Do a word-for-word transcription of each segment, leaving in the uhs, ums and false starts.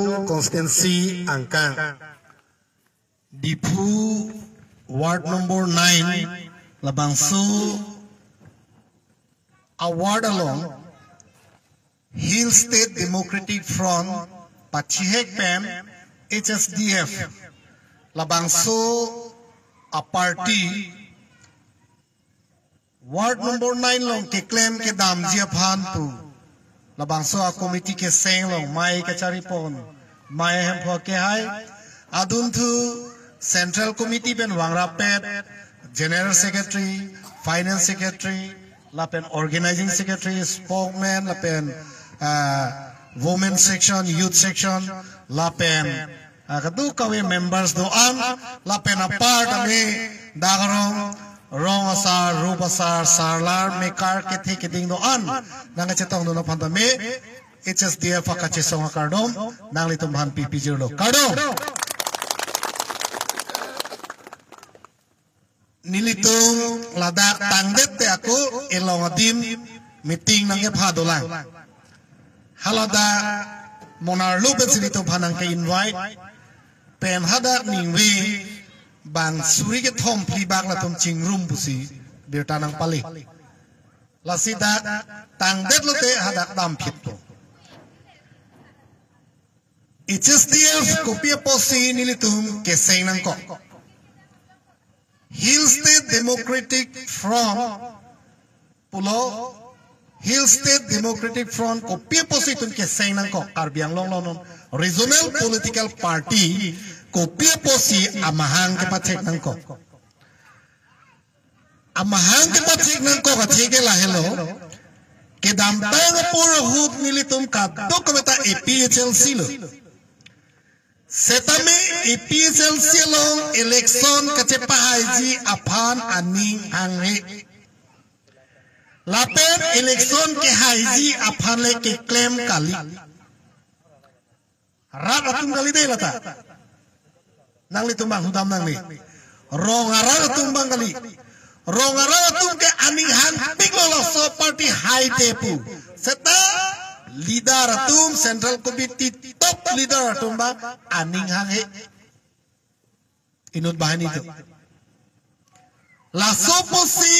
Constituency angkang Diphu ward number nine labangso a ward along Hill State Democratic Front pachihek pen H S D F labangso a party ward number nine along keklem kedamji aphan pu labangso a committee keseng along mei kacharipon, mei ahemphu kehai, adunthu Central Committee pen vangrap-et, General Secretary, Finance Secretary, lapen Organizing Secretary, Spokesman, lapen ah, Women Section, Youth Section, lapen ah, kadokave members do-an, lapen apar tame dak arong, rong asar, rup asar, sarlar, mekar kethe keding do-an nangkachetongdun aphan tame H S D F akachesong akardom nanglitum aphan pipijirlo. Kardom. Nelitum ladak tangdet te ako elong adim meeting nangkepha dolang. Haladak monarlo pensi nelitum aphan nangke-invite pen hadak ningve bang suri kethom phli bak latum chingrum pusi birta nangpale. Lasi dak tangdet lote hadak damphitpo. H S D F kopi apotsi nelitum keseng nangkok. Hill State Democratic Front pulo, Hill State Democratic Front kopi apotsi itum keseng nangkok, Karbi Anglong along non regional political party kopi apotsi amahang kepachek nangkok. Amahang kepachek nangkok atheke lahelo. Kedamtang apor ahut nelitum kadokave ta A P H L C lo. Setame A P H L C along election kachepahaiji aphan aning hanghe. Lapen election kehaiji aphan le keklem kali. Rat atum kali dei lata. Nanglitum bang hudam nangne. Rong arat atum bang kali. Rong arat atum ke aning hangpiklo laso party hai te pu. Seta leader atum, Central Committee top leader atum bang aning hanghe. Inut banghini atum. Laso apotsi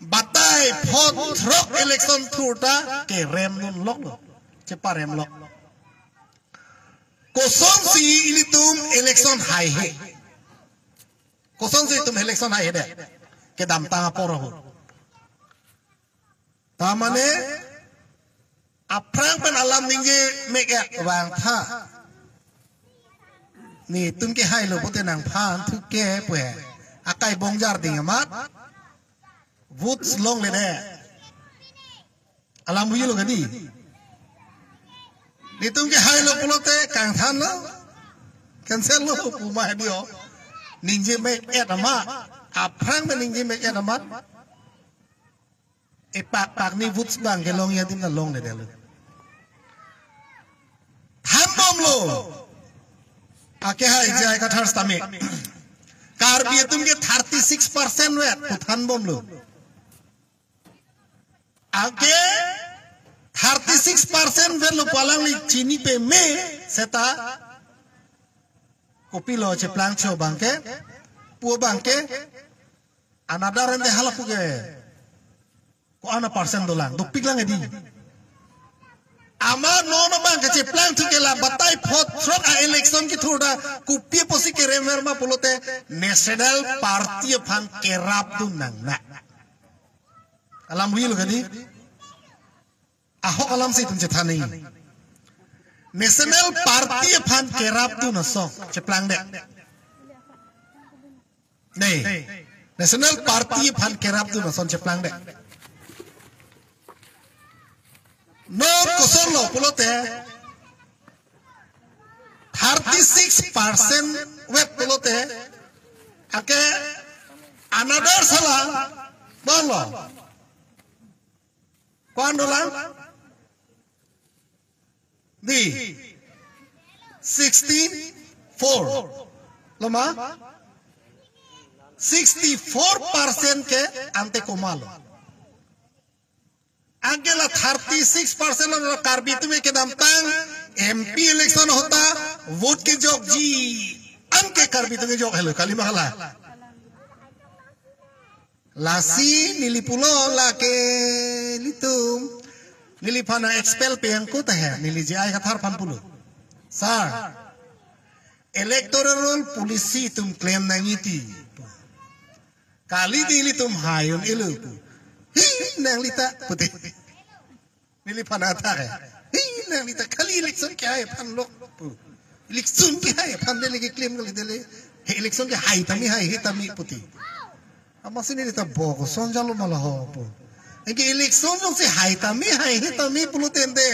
batai phot throk election thurta keremdunloklo. Cheparemlok. Kosonsi ilitum election haihe? Kosonsi itum election haihe dei? Kedamtang apor ahut. Tamane aphrang pen alam ningje mek-et vangtha. Netum kehailo pute nangphan thuke pu he. Akai bongjar ding amat. Votes longle dei. Alam bujilo kadi. Netum kehailo pulote kangthanlo. Cancel lo pu ma dei ho. Ningje mek-et amat. Aphrang pen ningje mek-et amat. Epak pak ni votes bang kelongji adim ta longledetlo. Thanbomlo. Akehaiji akathar stamik. Karbi atum ke thirty six percent vet pu thanbomlo. Anke thirty six percent vetlo pu alangli chini peme seta kopilo cheplangcho abangke, pu abangke, another ende halapu ke ko-an a percent dolang, dopiklang edi. Amat non abang kacheplang thuke la batai phot throk a-election kethur ta kopi apotsi keremver ma pulote National Party aphan kerapdun nangne. Alam bujilo kadi? Ahok alamsi itum chethan nangji. National Party aphan kerapdun ason cheplangdet. Dei, National Party aphan kerapdun ason cheplangdet. Non kosonlo pulote thirty six percent vet pulote anke another sala bonlo. Ko-an dolang? Dei, sixty four. Lo ma? Sixty four percent ke ante komatlo? Anke la thirty six percent lo Karbi atum kedamtang M P election ahut ta vote kejokji anke Karbi atum kejok helo, kali ma hala? Lasi neli pulo lake ilitum, neliphan expel pe angko ta he, neli J I Kathar aphan pulo. Sir, electoral roll policy itum klem nangji ti. Kali di ilitum hai un-elo pu. Hi, nangli ta pute. Neliphan athak he. Hi, nangli ta kali election kehai aphan lo pu. Election kehai aphan dele keklem kali dele. He election kehai tame hai, he tame pute. Amatsi neli ta bok son jalo ma la ho pu. Anke election jongsi hai tame hai, he tame pulo tangte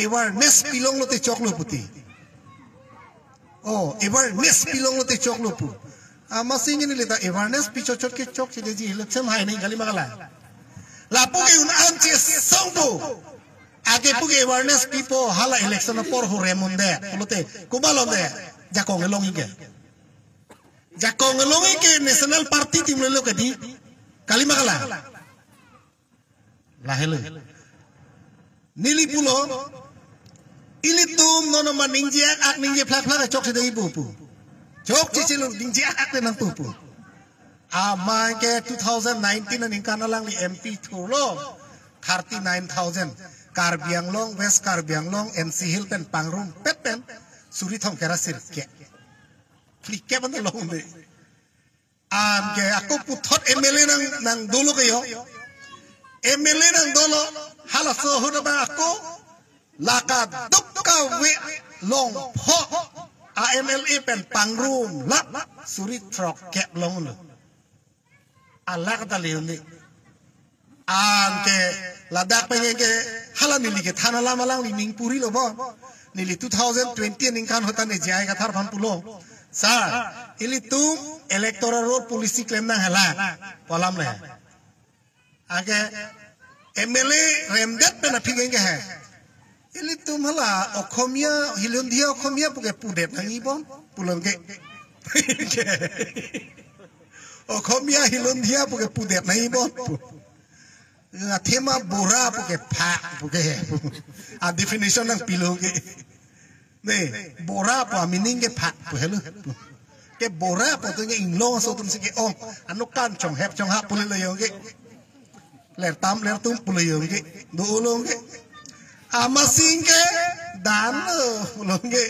awareness pilonglo te choklo pute. Oh, awareness pilonglo te choklo pu. Amatsi neli ta awareness pi chot chot ke chokchedeji, election hai nangji, kali ma hala? Lapu ke un-an chesong pu. Anke pu ke awareness pipo, hala election apor hu rem un-e pulote, komat lo un-e? Jakong along ke. Jakong along ke national party atum lelo ke di, kali ma hala? Lahelo. Neli pulo, ilitum non ma ningje ak ak ningje phlak phlak chokchedetji pu pu. Chokchechelo, ningje ak ak te nangpu pu. Amat ke two thousand nineteen aningkan alangli M P thurlo, thirty nine thousand. Karbi Anglong, West Karbi Anglong, N C Hills pen pangrumpet pen suri thomkep ra sirkep. Phlikep an long de. Anke ako puthot M L A nang, nang dolo ke yo. M L A nang dolo, halaso ahut abang ako la kadokave longpho a M L A pen pangrum lap suri throkkep longlo. Alak ta le un-e. Anke ladak pen ke hala neli kethan alam alangli ning purilo bo. Neli two thousand twenty aningkan ahut ta ne J I Kathar aphan pulo. Sir, ilitum electoral roll policy klem nang hala pu alam le. Anke M L A remdet pen aphi ke he. Ilitum hala Okhomia, Hilondia Okhomia pu ke pudet nangji bom, pulo ke. Okhomia Hilondia pu ke pudet nangji bom. Athema bora pu ke phak pu ke. A definition nangpilo ke. Ne, bora pu a meaning ke phak pu helo. Ke bora pu tu ke inglong aso atum si ke ong. Ano kan chonghep chonghap pule lo yo ke. Lertam lertum pule yo ke. Dolo ke. Amatsi ke dan lo pulo ke.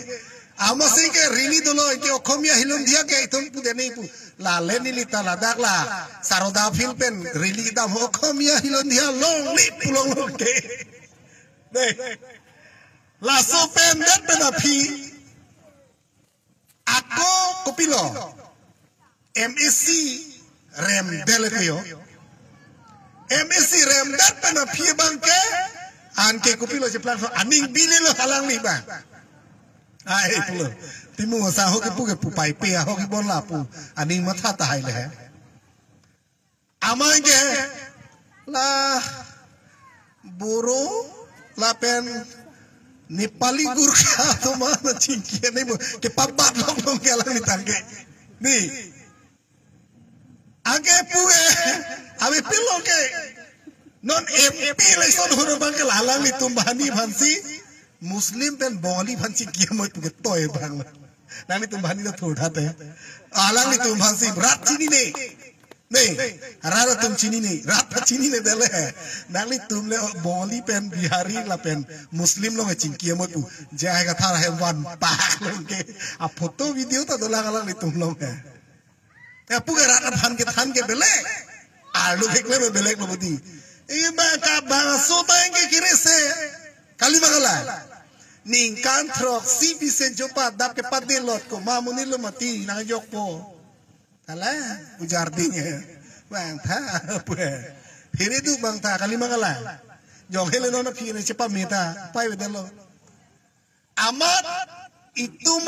Amatsi ke rally dolo ke Okhomia Hilondia ke itum pudet nangji pu. Lale neli ta ladak la Saroda field pen rally dam ho, Okhomia Hilondia longle pu longlo ke. Dei. Laso pen det pen aphi ako kopilo, M A C remdet le ke yo. M A C remdet pen aphi abang ke, anke kopilo cheplang so aning bile lo halangli abang. Ai pulo. Timung asa ahok kepu ke pu paipe, ahok kebon lapu aning matha tahai le he. Amat ke la Boro lapen Nepali Gurkha atum an chingki nangji pu kepabat longlong ke alangli tangke. Ne. Anke pu ke, ave pilo ke. Non M P election ahut abang ke la alanglitum banghini aphansi Muslim pen Bongali aphan chingki amat pu ke toi abang. Nanglitum banghini lo thur thate. Alanglitum aphansi rat chinine. Ne, rat atum chinine, rat ta chinine det le. Nanglitum le Bongali pen Bihari lapen Muslim along chingki amat pu. J I Kathar ahem vanpak longke. A photo video ta dolang alanglitum along he. Ya pu ke rat aphan kethan ke belek. Arlo theklem belek lo budi. Iba ka bangso ta ke kiri se. Kali ma hala? Ningkan throksi bisen jopa dap ke padelot ko ma monit lo mati nangjokpo. Hala, ujar ding he. Bang tha, pu he. Phiri du bang tha, kali ma hala? Jong hele non aphi ne chepa meta, pai bedelo. Amat itum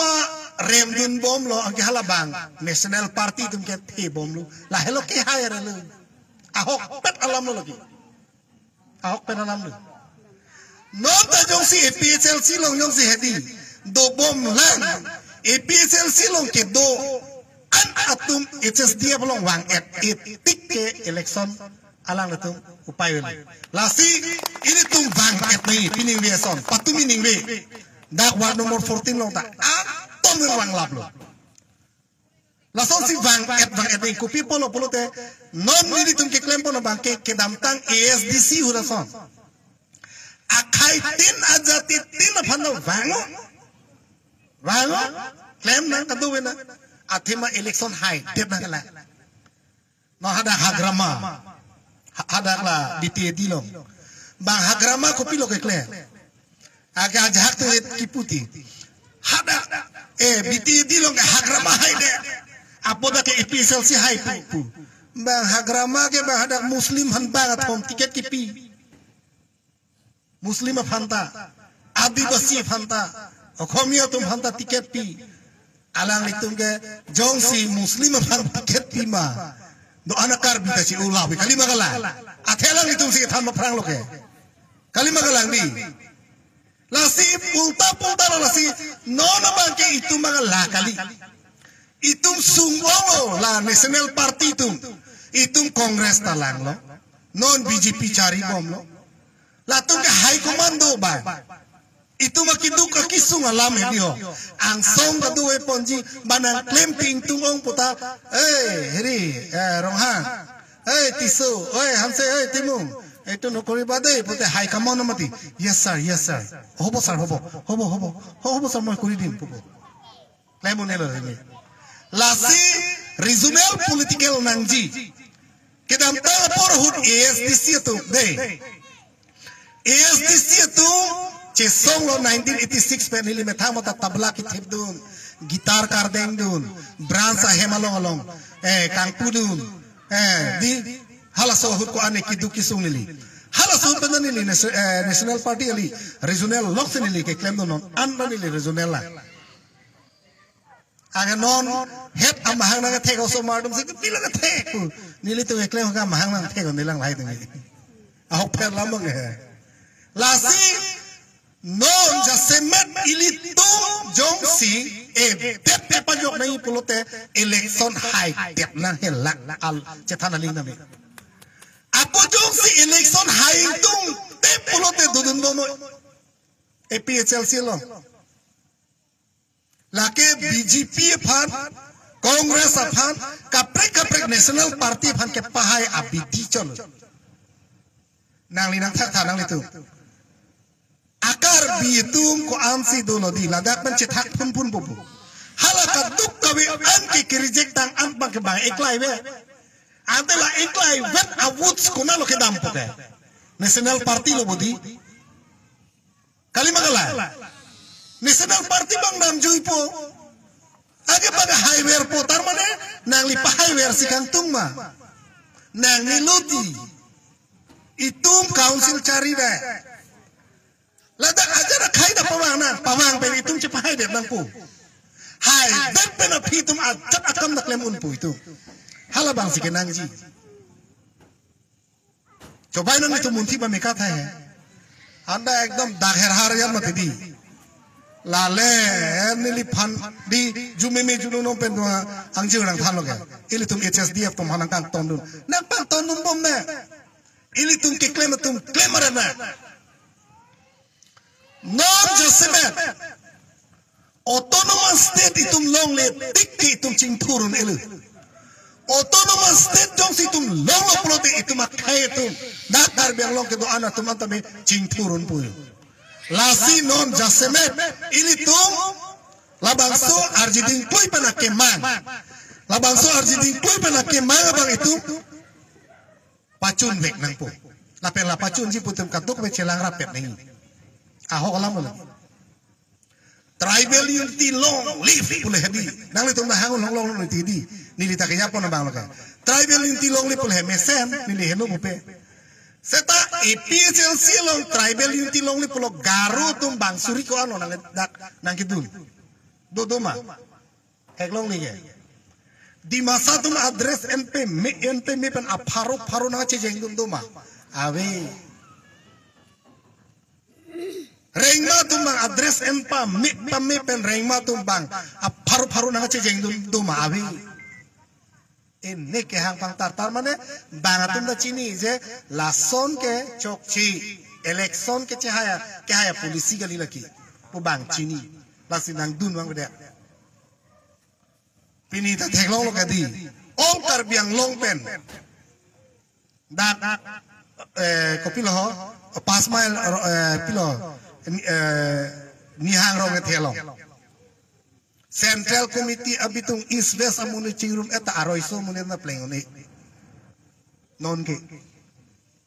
aremdun bomlo, anke hala bang. National Party atum kethe bomlo. Lahelo kehai arelo. Ahokpet alam lo lagi. Ahokpet alam lo. Non ta jongsi A P H L C along jongsi hedi dobom lang, A P H L C along kedo-an atum H S D F along vang-et-et tik ke election alanglitum upai uli. Lasi ilitum vang-et nangji, pining ve ason, patumi ningve. Dak ward number fourteen along ta atum nang vanglaplo. Lasonsi vang-et vang-et nang, kopi apotlo pulote, non nelitum keklem pon abang ke kedamtang A S D C ahut ason. Akhei tin ajati tin aphan no vango. Vango. Klem nang kadokave na. Athema election haidetnang la. No hadak Hagrama. Ha-, hadak la B T A D along. Bang Hagrama kopilo keklem? Ake ajahak tu et kipu ti. Hadak, eh, B T A D along ke Hagrama haidet. Apot dak ke A P H L C hai pu pu. Bang Hagrama ke bang hadak Muslim aphan bang athom ticket kipi. Muslim aphan ta, Adivasi aphan ta, Okhomia atum aphan ta ticket pi. Alanglitum ke jongsi Muslim aphan ticket pi ma, do-an a Karbi ta si ula pi, kalima kalang? Athe alanglitum si kethan ma aphranglo ke, kalima kalang di? Lasi ulta pulta lo lasi, non abang ke itum abang la kali. Itum sung-onglo la National Party atum. Itum Congress ta langlo. Non B J P chari bomlo. Latum ke high command do ba. Itum akeduk akesung alam hedi ho. Angsong kadokave ponji, ba nangklem ping tung ong puta. Eh, heri, eh, Ronghang. Eh, Tisso, eh, Hanse, eh, Timung. Itum nokori bade, pute high command mati. Yes, sir, yes, sir. Hobo, sir, hobo. Hobo, hobo. Ho-, hobo, sir, moi kori dim, pupo. Klem un-elo hemi. Lasi regional political nangji. Kedamtang apor ahut A S D C atum de. A S D C atum chesonglo nineteen eighty-six pen, neli methang mata tabla kithip dun, guitar kardeng dun, branch ahem along along, eh, kangpu dun, eh, di halaso ahut ko-an keduk kesung neli. Halaso ahut pen neli nas-, eh, National Party kali, regional alongsi neli keklem dun non, an neli regional la. Anke non het amahang nangthek osomar atum si kepi nangthek pu. Nelitum keklem ke amahang nangthek, nelang lahai atum ke. Ahok pher lam abang ke. Lasi non jasemet ilitum jongsi edet pajok nangji pulote election haidetnang, helak al chethan aling nami. Ako jongsi election haitungte pulote dodun bomnon A P H L C along. Lake B J P aphan, Congress aphan, kaprek kaprek National Party aphan kepahai abidi cholo. Nangli nangthak tha nanglitum. A Karbi atum ko-ansi dolo di, ladak pen chethak phun phun pupo. Hala kadokave an ke kereject tang an abang ke bang eklai ave. Ante la eklai vet a-votes konatlo kedampo ke? National Party lo bodi. Kalima kalang? National Party abang damjuipo. Anke abang haiverpo, tar mane nangli pahaiversi kangtung ma? Nangli loti. Itum council chari dai. Ladak ajat akhei ta pavang nang, pavang pen itum chepahaidet nangpo. Haidet pen aphi itum ajat akam ta klem unpo itum. Halabangsi kenangji. Chobai nang itum munthi ba meka thai he. Anta ekdom dak her har yan mati di. Lale, eh, neliphan di, jumeme juno nom pen dua, angjir nangthanlo ke. Ilitum H S D F atum aphan nangkangton dun. Nangpangton dun bomne. Ilitum keklem atum klem aret na. Non jasemet. Autonomous state itum longle tik ke itum chingthur un-elo. Autonomous state jongsi itum longlo pulote itum akhei atum, dak Karbi Anglong kedo-an atum anta me chingthur unpo. Lasi non jasemet ilitum labangso arjiding klui pen akemang. Labangso arjiding klui pen akemang abang itum pachunvek nangpo. Lapen la pachunji pu itum kadokave chelang rapet nangji. Ahok alam lo. Tribal unity long live pu le hedi. Nanglitum nahang long long long ti di. Neli ta kejapon abang lo ke. Tribal unity long live pu le mesen, neli heno pupe. Seta A P H L C along tribal unity long live pulo Garo atum bang suri ko-an lo nang dak nangkedun. Do do ma. Theklongji ke. Dimasa atum a-dress en peme, en peme pen apharo pharo nangchejeng dun do ma? Ave. Rengma atum bang a-dress en pame, pame pen Rengma atum bang apharo pharo nangchejeng dun do ma? Ave. Ene kehang pangtar, tar mane bang atum ta chini je lason ke chokche, election ke chehai a, kehai a policy kali lake. pu bang chini. Lasi nangdun abang beda. Pini ta theklonglo kadi. All Karbi Anglong pen. Dak, eh, kopilo ho, pas mile, eh, pilo, eh, Nihang Rong kethe along. Central Committee abitung East West amonit chingrum eta aroiso amonit nangpleng un-e. Non ke.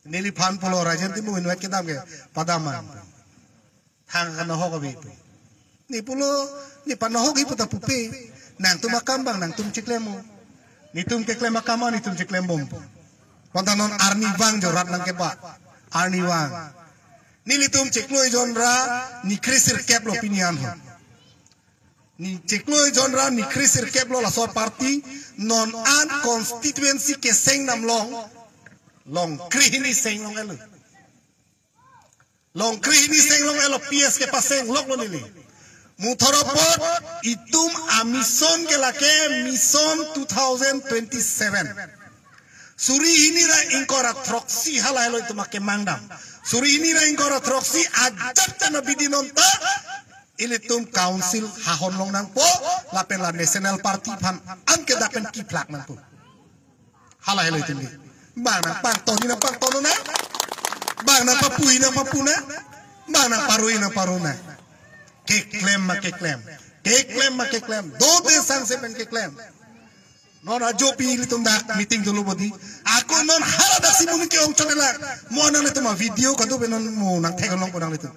Neliphan pulo Rajen Timung inutvet kedam ke padam ma. Thang kanohok abi pu. Ne pulo, ne panohok ipu ta pupe. Nangtum akam abang nangtum chiklem mo. Netum keklem akam an netum chiklem bompo. Bonta non arni vang jo rat nangkeba. Arni vang. Nelitum chiklo ejon ra ne kre sirkep lo pini an ho. Ne chiklo ejon ra ne kre sirkep lo laso party non an constituency keseng nam long. Long kre hini seng long-etlo. Long kre hini seng long-etlo, P S kepaseng loklo neli. Muthor apot itum a-mission ke lake Mission two thousand twenty-seven. Suri hini ra ingkoi ra throksi hala helo itum akemang dam. Suri hini ra ingkoi ra throksi ajat chana bidi non ta ilitum council hahon long nangpo lapen la national party aphan an ke dak pen kiplak nangpo. Hala helo itum ke. Bang nangpangtoni nangpangton nang. Bang nangpapui nangpapu nang. Bang nangparui nangparu nang. Keklem ma keklem. Keklem ma keklem. Dode sangse pen keklem. Non ajopi ilitum dak meeting dolo bodi. Ako non hala dak si muni ke-ong chot lang. Mo nanglitum a-video kadokave non mo nangtheklongpo nanglitum.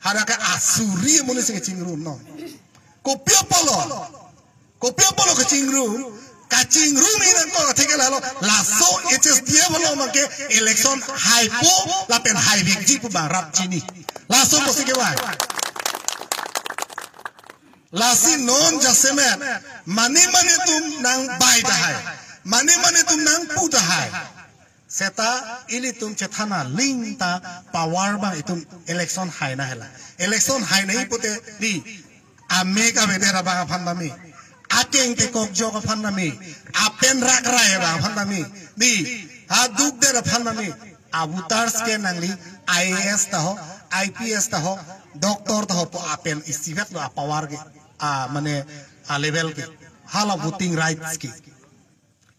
Hadak ke asuri muni si kechingrum non. Kopi apotlo. Kopi apotlo kachingrum, kachingrum inang ko thek lahelo, laso H S D F along abang ke election haipo, lapen haivekji pu bang rap chini. Laso pusi kevang. Lasi non jasemet, mane mane atum nangbai tahai. Mane mane atum nangpu tahai. Seta ilitum chethan aling ta power abang itum election hai nang hela. Election hai nangji pute di amek avedet abang aphan tame. Akeng kekokjok aphan tame. Apen rakrai abang aphan tame. Di adukdet aphan tame. A-voters ke nangli I A S ta ho, I P S ta ho, doctor ta ho pu apen isivet lo a-power ke. A mane a-level ke. Hala voting rights ke.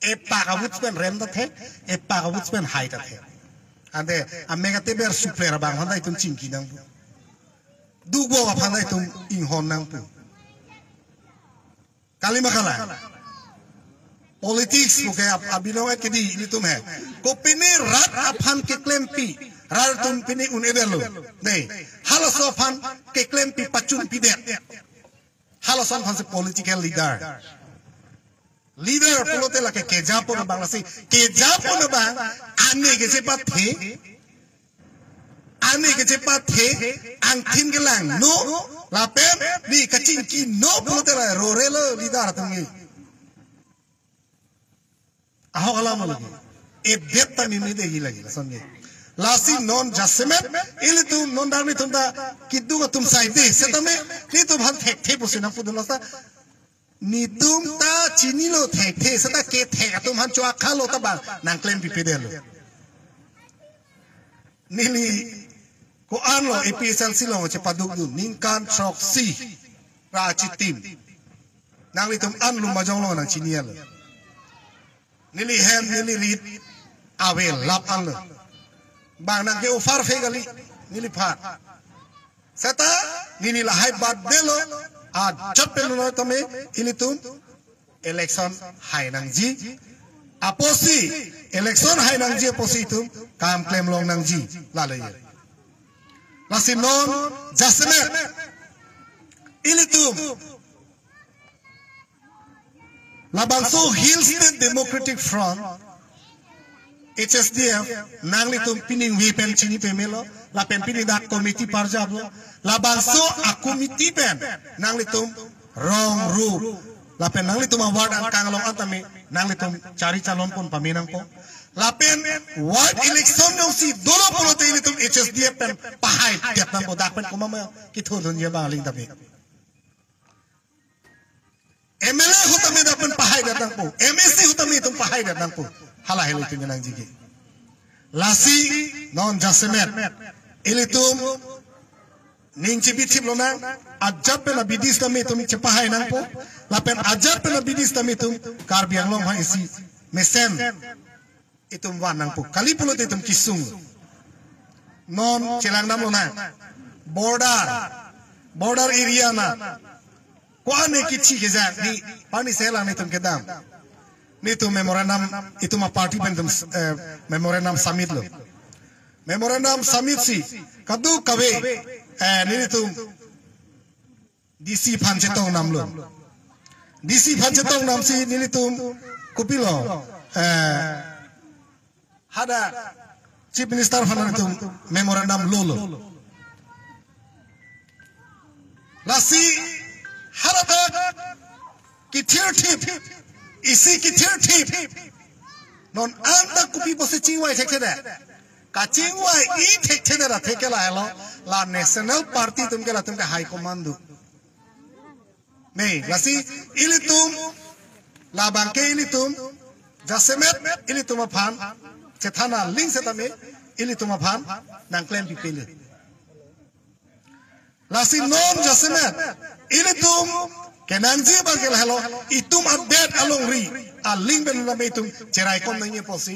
Epak a-vote pen rem ta the, epak a-vote pen hai ta the. Ante, amek ateber supler abang aphan ta itum chingki nangpo. Dukvok aphan ta itum inghon nangpo. Kali ma kalang. Politics puke ap-, abinong et kedi ilitum he. Kopine rat aphan keklempi, rat atum pine un-edetlo. Ne, halaso aphan keklempi pachunpidet. Halason aphansi political leader. Leader pulote lake kejapon abang lasi. Kejapon abang ane kechepathe. Ane kechepathe. Angthin kelangno. Lapen di kachingkino pulote la rorelo leader atum ke. Ahok alam lagi. Edet ta mimi de hi lagi, lason ke. Lasi non jasemet, ilitum non dak netum ta kidung atum saide, setame, netum aphan thekthe pusi nangpudun lasa. Netum ta chinilo thekthe, seta kethek atum aphan chua khalo ta bang, nangklempipe detlo. Neli ko-an lo A P H L C along chepadukdun ningkan throksi ra chitim. Nanglitum an lum majong along nangchinilo. Neli hem neli rit ave lap anlo. Bang nang ke offer fe kali neliphan. Seta neli lahai bat detlo. Ajat pen lo tame ilitum election hai nangji apotsi, election hai nangji apotsi itum kam klem long nangji. Lale ye. Lasi non jasemet ilitum labangso Hill State Democratic Front, H S D F, nanglitum pining wi pen chini pemelo, lapen pining dak committee parjaplo, labangso a-committee pen nanglitum rong ru, lapen nanglitum a-ward angkang along an tame nanglitum chari chalon pon pame nangpo. Lapen ward election jongsi dolo pulote ilitum H S D F pen pahaidet nangpo, dak pen komat ma kithurdunji abang aling tame. M L A ahut tame dak pen pahaidet nangpo. M A C ahut tame itum pahaidet nangpo. Hala helo itum nangji ke. Lasi non jasemet ilitum Ning chibithip lonang, ajat pen abidi sitame itum chepahai nangpo, lapen ajat pen abidi sitame itum Karbi Anglong ha isi mesen itum van nangpo. Kali pulote itum kesung. Non chelang dam lonang. Border, border area na. Ko-an ne kithi kejak ni, pani selang nitum kedam. Nitum memorandum, itum aparty pen itum, eh, memorandum submit lo. Memorandum submit si, kadokave, eh, nelitum D C aphan chetong damlo. D C aphan chetong damsi nelitum kopilo, eh, hadak Chief Minister aphan nelitum memorandum lolo. Lasi hadak kethirthip, isi kethirthip. Non anta kopi pusi chingvai thekthedet. Kachingvai-i thekthedet atheke lahelo, la National Party atum ke latum ke high command do. Ne, lasi ilitum, labang ke ilitum, jasemet ilitum aphan chethana ling setame ilitum aphan nangklem pipele. Lasi non jasemet ilitum kenangji abang ke lahelo, itum adet alongri aling pen name itum cheraikom nangji pusi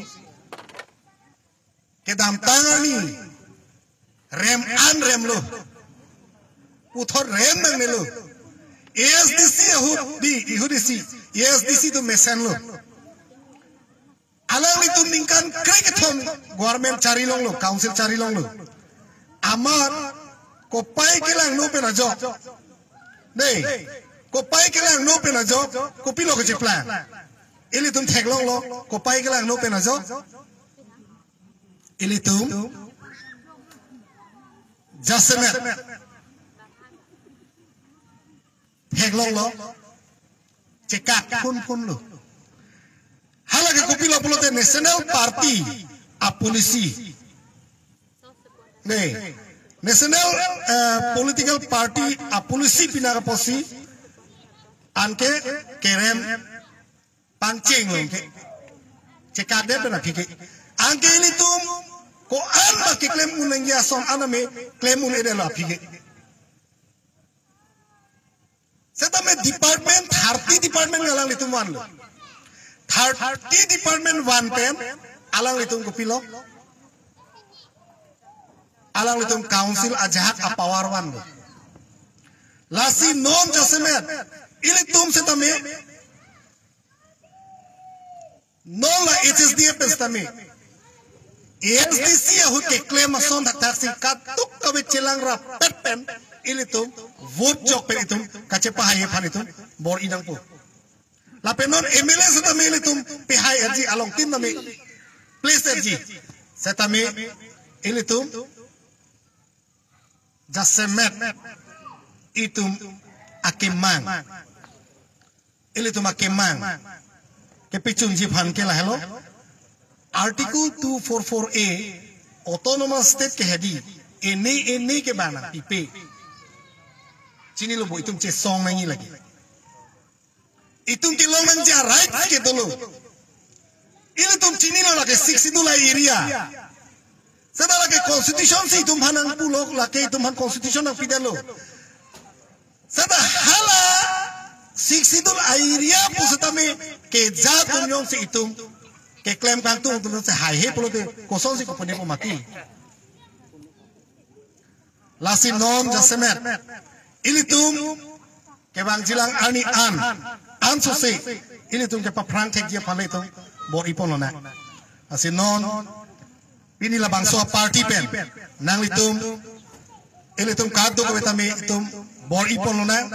kedamtang arni rem an remlo. Puthot rem nang melo. A S D C ahut di, ihut isi, A S D C atum mesenlo. Alanglitum ningkan krekethom government charilonglo, council charilonglo. Amat kopai kelangno pen ajok. Dei, kopai kelangno pen ajok, kopilo kecheplang. Ilitum theklonglo, kopai kelangno pen ajok. Ilitum jasemet theklonglo, chekak phunphunlo. Hala ke kopilo pulote National Party a-policy. Ne, National, eh, Political Party a-policy pinaka pusi anke kerem pangchenglo ke. Chekakdet pen aphi ke. Anke ilitum ko-an ma keklem un nangji ason aname klem un-edetlo aphi ke. Setame department, thirty department alanglitum vanlo. Thirty department van pen alanglitum kopilo, alanglitum council ajahak a-power vanlo. Lasi non jasemet ilitum setame non la H S D A pen setame A S D C ahut keklem ason thakthaksi kadokave chelang rapet pen ilitum vote jok pen itum kachepahai aphan itum bor-i nangpo. Lapen non M L A setame ilitum pehai-etji, along tin tame place-etji. Setame ilitum jasemet itum akemang. Ilitum akemang kepachunji aphan ke lahelo. Article two four four A, Autonomous State ke hedi, ene ene ke bana pipe. Chinilo bo, itum chesong nangji lake. Itum kelong nangji a-right ke dolo. Ilitum chinilo lake Sixth Schedule area. Seta lake constitution si itum aphan nangpulo, lake itum aphan constitution nangpidetlo. Seta hala Sixth Schedule area pu setame ke jat atum jongsi itum keklem kangtung atum si haihe pulote kosonsi kopunepo mati. Lasi non jasemet ilitum kevangjilang arni an, ansose ilitum kepaphrang thekji aphan le itum bor-i ponlonang. Lasi non pini labangso a-party pen nanglitum, ilitum kadokave tame itum bor-i ponlonang.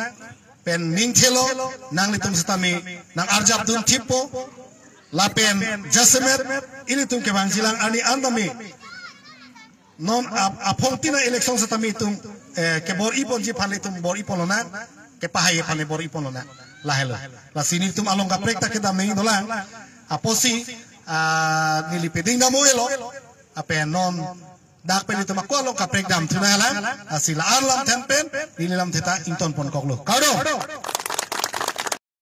Pen ning thelo, nanglitum setame nang-arjap dun thippo. Lapen jasemet ilitum kevangjilang arni an tame non ap-, aphongtin a-election setame itum, eh, kebor-i ponji aphan le itum bor-i ponlonang, kepahai aphan le bor-i ponlonang. Lahelo. Lasi nelitum along kaprek ta kedam nangji dolang. Apotsi, ah, neli peding dam oi lo. Lapen non dak pen itum ako along kaprek damthu nanglang. Lasi la-an lamthe pen neli lamthe ta ington ponkoklo. Kardom.